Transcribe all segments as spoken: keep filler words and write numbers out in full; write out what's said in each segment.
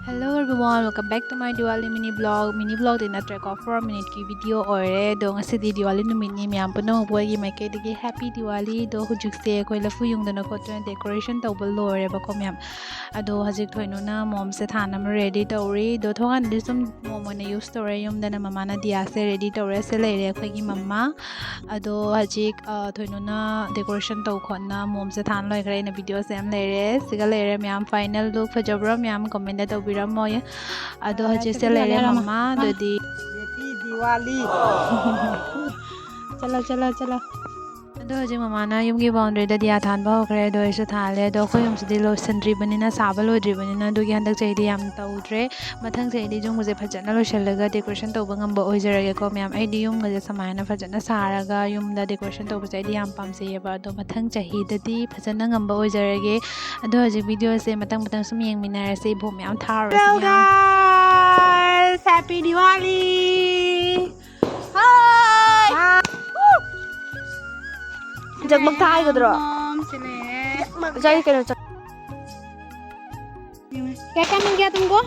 Hello everyone, welcome back to my Diwali mini vlog. Mini vlogꯇꯤ ꯅꯠꯇ꯭ꯔꯦꯀꯣ, four minuteꯀꯤ video ꯑꯣꯏꯔꯦ꯫ ꯑꯗꯣ ꯉꯁꯤꯗꯤ Diwali ꯅꯨꯃꯤꯠꯅꯤ, ꯃꯌꯥꯝ ꯄꯨꯝꯅꯃꯛꯄꯨ ꯑꯩꯒꯤ ꯃꯥꯏꯀꯩꯗꯒꯤ happy Diwali꯫ ꯑꯗꯣ ꯍꯧꯖꯤꯛꯁꯦ ꯑꯩꯈꯣꯏ ꯂꯐꯨ ꯌꯨꯡꯗꯅ ꯈꯣꯠꯇꯅ decoration ꯇꯧꯕ ꯂꯣꯏꯔꯦꯕꯀꯣ ꯃꯌꯥꯝ꯫ ꯑꯗꯣ ꯍꯧꯖꯤꯛ ꯊꯣꯏꯅꯨꯅ ꯃꯣꯝꯁꯦ ꯊꯥꯅꯕ ready ꯇꯧꯔꯤ꯫ ꯑꯗꯣ ꯊꯣꯡꯒꯥꯟꯗꯗꯤ ꯁꯨꯝ ꯃꯣꯝ ꯑꯣꯏꯅ use ꯇꯧꯔꯦ꯫ ꯌꯨꯝꯗꯅ ꯃꯃꯥꯅ ꯗꯤꯌꯥꯁꯦ ready ꯇꯧꯔꯦ꯫ ꯁꯦ ꯂꯩꯔꯦ ꯑꯩꯈꯣꯏꯒꯤ ꯃꯃꯥ꯫ ꯑꯗꯣ ꯍꯧꯖꯤꯛ, ꯑ, ꯊꯣꯏꯅꯨꯅ decoration ꯇꯧ ꯈꯣꯠꯅ ꯃꯣꯝꯁꯦ ꯊꯥꯟ ꯂꯣꯏꯈ꯭ꯔꯦ꯫ ꯑꯩꯅ video ꯁꯦꯝ ꯂꯩꯔꯦ꯫ ꯁꯤꯒ ꯂꯩꯔꯦ ꯃꯌꯥꯝ꯫ Final look ꯐꯖꯕ꯭ꯔꯥ ꯃꯌꯥꯝ comment ꯇꯧꯕꯤꯔꯝꯃꯣ꯫ ꯑꯗꯣ ꯍꯧꯖꯤꯛꯁꯦ ꯂꯩꯔꯦ ꯃꯃꯥ꯫ ꯑꯗꯨꯗꯤ Happy Diwali꯫ ꯆꯠꯂꯣ, ꯆꯠꯂꯣ, ꯆꯠꯂꯣ꯫ ꯑꯗꯣ ꯍꯧꯖꯤꯛ ꯃꯃꯥꯅ ꯌꯨꯝꯒꯤ boundaryꯗ ꯗꯤꯌꯥ ꯊꯥꯟꯕ ꯍꯧꯈ꯭ꯔꯦ꯫ ꯑꯗꯣ ꯑꯩꯁꯨ ꯊꯥꯜꯂꯦ꯫ ꯑꯗꯣ ꯑꯩꯈꯣꯏ ꯌꯨꯝꯁꯤꯗꯤ ꯂꯣꯏꯁꯤꯟꯗ꯭ꯔꯤꯕꯅꯤꯅ, ꯁꯥꯕ ꯂꯣꯏꯗ꯭ꯔꯤꯕꯅꯤꯅ, ꯑꯗꯨꯒꯤ ꯍꯟꯗꯛ ꯆꯍꯤꯗꯤ ꯌꯥꯝ ꯇꯧꯗ꯭ꯔꯦ꯫ ꯃꯊꯪ ꯆꯍꯤꯗꯤ ꯌꯨꯝꯒꯁꯦ ꯐꯖꯅ ꯂꯣꯏꯁꯤꯜꯂꯒ decoration ꯇꯧꯕ ꯉꯝꯕ ꯑꯣꯏꯖꯔꯒꯦꯀꯣ ꯃꯌꯥꯝ꯫ ꯑꯩꯗꯤ ꯌꯨꯝꯒꯁꯦ ꯁꯨꯃꯥꯏꯅ ꯐꯖꯅ ꯁꯥꯔꯒ ꯌꯨꯝꯗ decoration ꯇꯧꯕꯁꯦ ꯑꯩꯗꯤ ꯌꯥꯝ ꯄꯥꯝꯖꯩꯌꯦꯕ꯫ ꯑꯗꯣ ꯃꯊꯪ ꯆꯍꯤꯗꯗꯤ ꯐꯖꯅ ꯉꯝꯕ ꯑꯣꯏꯖꯔꯒꯦ꯫ ꯑꯗꯣ ꯍꯧꯖꯤꯛ videoꯁꯦ ꯃꯊꯪ ꯃꯊꯪ ꯁꯨꯝ ꯌꯦꯡꯃꯤꯟꯅꯔꯁꯦ꯫ ꯏꯕꯣꯛ ꯃꯌꯥꯝ ꯊꯥꯔꯨꯔꯁꯤ ꯃꯌꯥꯝ꯫ Guys, Happy Diwali! Hi! ꯖꯛꯃꯛ ꯊꯥ ꯍꯥꯏꯒꯗ꯭ꯔꯣ? ꯉꯁꯥꯏ ꯀꯩꯅꯣ ꯆꯠ- क्या क्या मिल गया तुमको?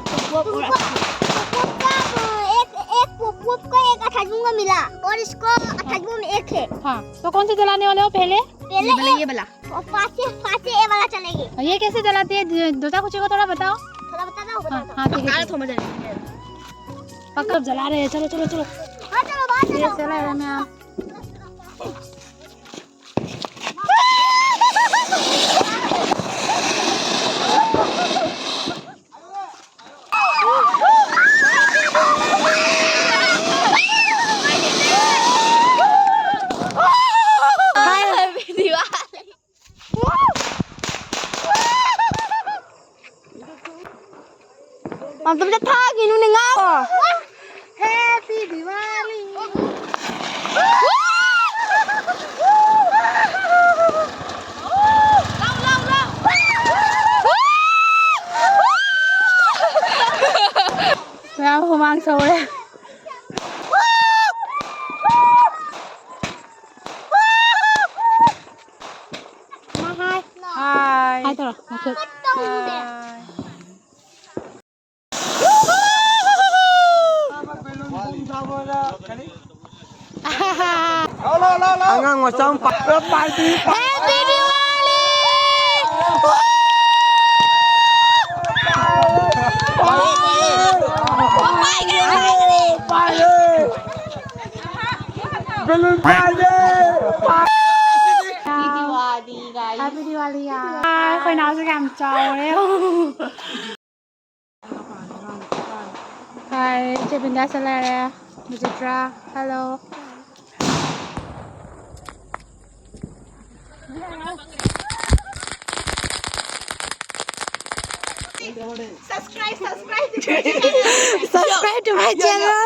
एक, एक पोप पोप का, एक अठाईस में मिला और इसको अठाईस में एक है। हाँ, तो कौन से जलाने वाले हो पहले? पहले ये वाला, ये वाला। और पाँच से, पाँच से ये वाला चलेगी। और ये कैसे जलाते हैं? द-, दोता कुची को थोड़ा बताओ। थोड़ा बता दो, बता हाँ, दो। हाँ, ठीक है, ठीक है। थोड़ा जला। पक्का जला रहे हैं। चलो, चलो, चलो। हाँ, चलो, बाहर ये चलो। चला रहे हैं। ꯃꯇꯝꯗ ꯊꯥꯈꯤꯅꯨꯅꯦ ꯉꯥꯎ꯫ Happy Diwali! ꯃꯌꯥꯝ ꯍꯨꯃꯥꯡ ꯁꯧꯔꯦ꯫ ꯍꯥꯏ꯫ ꯍꯥꯏ꯫ ꯍꯥꯏ ꯇꯧꯔꯣ, ꯃꯈꯨꯠ꯫ ꯍꯥꯏ꯫ ꯑꯉꯥꯡ ꯃꯆꯥ ꯑꯃ ꯄꯥꯏ-, ꯄꯥꯏꯕꯤ, ꯄꯥꯏ-, Happy Diwali! ꯄꯥꯏꯔꯦ, ꯄꯥꯏꯔꯦ, ꯄꯥꯏꯔꯦ꯫ ꯕꯦꯂꯨꯟ ꯄꯥꯏꯔꯦ, ꯄꯥꯏꯔꯦ꯫ Happy Diwali, guys. Happy Diwali, guys. ꯑꯩꯈꯣꯏ ꯅꯥꯎꯁꯦ ꯀꯌꯥꯝ ꯆꯥꯎꯔꯦ꯫ Hi, ꯏꯆꯦ ꯕꯤꯟꯗ꯭ꯌꯥ ꯆꯠꯂꯔꯦ꯫ ꯕꯤꯆꯤꯇ꯭ꯔꯥ, hello. Subscribe, subscribe to my channel. Subscribe to my channel.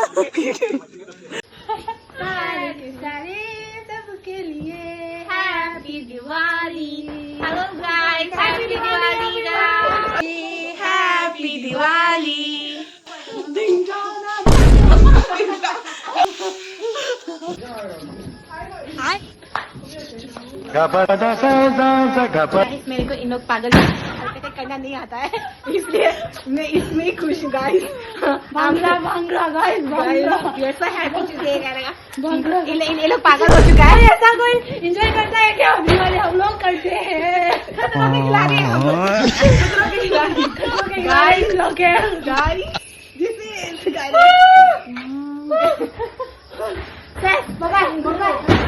सारे के सारे सबके लिए Happy Diwali. Hello guys, Happy Diwali guys. Happy Diwali. Guys, मेरे को इन लोग पागल हरकतें करना नहीं आता है, इसलिए मैं इसमें ही खुश हूँ guys. Bhangra, bhangra guys, bhangra. Guys, we are so happy today, कह रहा। भांगड़ा। इन, इन, इन लोग पागल हो चुका है। अरे, ऐसा कोई एंजॉय करता है क्या दिवाली? हम लोग करते हैं। खतरों के खिलाड़ी हैं हम लोग। खतरों के खिलाड़ी। खतरों के खिलाड़ी हम लोग हैं। Guys, this is guys. Bye bye, bye bye।